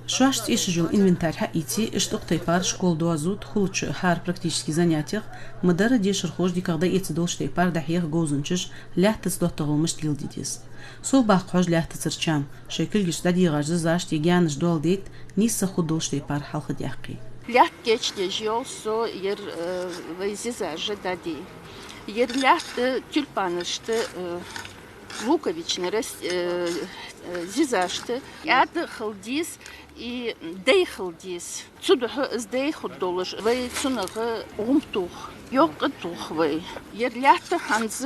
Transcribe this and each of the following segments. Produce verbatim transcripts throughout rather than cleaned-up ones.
Шоаш цӀешаш йола инвентарь хьаийце, иштта укх тайпара школа доазув тӀа хулача хӀара практически занятех, ма дарра дешархоша дикагӀа дӀаэца долча тайпара дӀахьех говзанчаша лаьттаца доттагӀал мишта леладе деза. Сов баккха хьож лаьттацара чам, шоай кулгашца дӀадийгӀача зизашта е гаьнашта доал дайта, нийсса хургдолча тайпара хьалхадаккха. Лаьтта кечдеш йола со ер, э, вай зизаша дӀадийя. Ер лаьтта тюльпанашта, э, луковичный рас-, э, э, зизашта кӀаьда хила деза и дай хила деза. Цудухьа из дай хургдолаш вай цунах гӀум тох, йоккха тох вай. Ер лаьтта хӀанз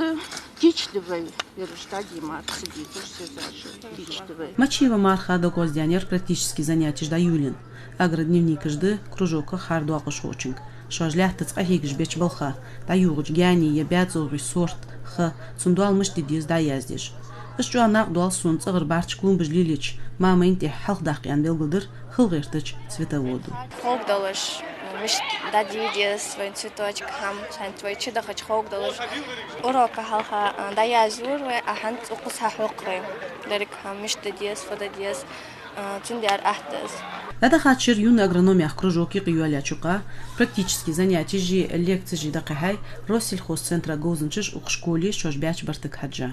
кийчдаь вай, ераш дӀадийя мара ца дезаш зизаша кийчдаь вай. Мачиева Марха дӀагӀоздаьннаяр практически занятеш дӀайолаенна. Агродневникаш да кружоках хӀара доакъашхочунга. Шоаш лаьттаца къахьегаш беча балха, дӀаювхача гаьнеи е баьцовгӀеи сорт, ха, цун доал мишта де деза дӀаяздеш. Иштта чӀоагӀа накъадоал сона цӀагӀара бӀарчча клумбаш лелаеча мамайна тӀехьа хьалхадаккха аьнна белгалдир хила гӀертача цветовода. Ховргдолаш, мишта дӀадийя деза вай цветочка хӀама, хӀанз вай чудахача ховргдолаш, урока хьалха, а, дӀаязйора вай, а хӀанз укхаза хьахьокх вай. Деррига хӀама мишта де деза, фу де деза, а, цундела атта из. ДӀадахача шера юный агроном яха кружок юкъейоалаеча юкъа практически занятеши лекцеши дӀакхихьай Россельхозцентра говзанчаша укх школе шоаш баьча бартага хьежжа.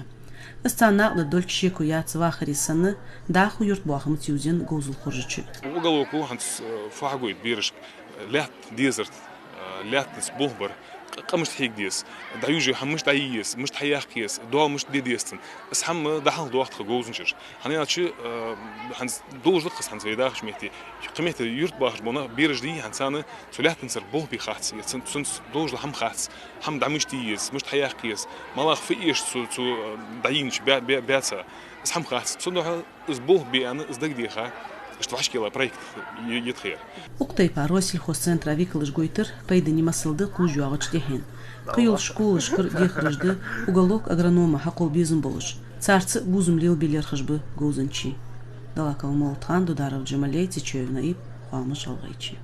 Из царна накъадаргдолга шеко яц вахаре санна, дӀахо юртбоахамца ювзаенна говзал хоржача. Уголоко хӀанз, э, фу хьагойт берашка, э, лаьтта дезарт, э, лаьттаца болх бар, къа-, къа мишта хьега деза, дӀаювхача хӀама мишта дӀайийя еза, мишта хьаяккха еза, доал мишта де деза цун. Из хӀама дӀахьалхадоах тха говзанчаша. ХӀана аьлча, э, хӀанз долаш да-кх из хӀанз вай дахача метте. Кхы метте юртбоахаш бола нах бераш дий хӀанз царна цу лаьттанцара болх бе хац, е цун, цунца долаш дола хӀама хац, хӀама дӀа мишта де еза, мишта хьаяккха еза, малагӀа фу эш цу, цу, э, дӀайийнача баь-, баь-, баьца, из хӀама хац. Цудухьа из болх бе аьнна, из дагадеха, иштта вӀашкаелла проект е-, е тха ер. Укх тайпара Россельхозцентра викалаша гойтар пайдане масал да кхувш йоагӀача тӀехьенна. Кхыйолча школашкара дехараш да уголок агронома хьакхолла безам болаш, царца бувзам лелабе лерхӀаш ба говзанчий. Далаков Молотхан, Дударов Джамалей, Цечоев Наиб, «Хоамаш ГӀалгӀайче».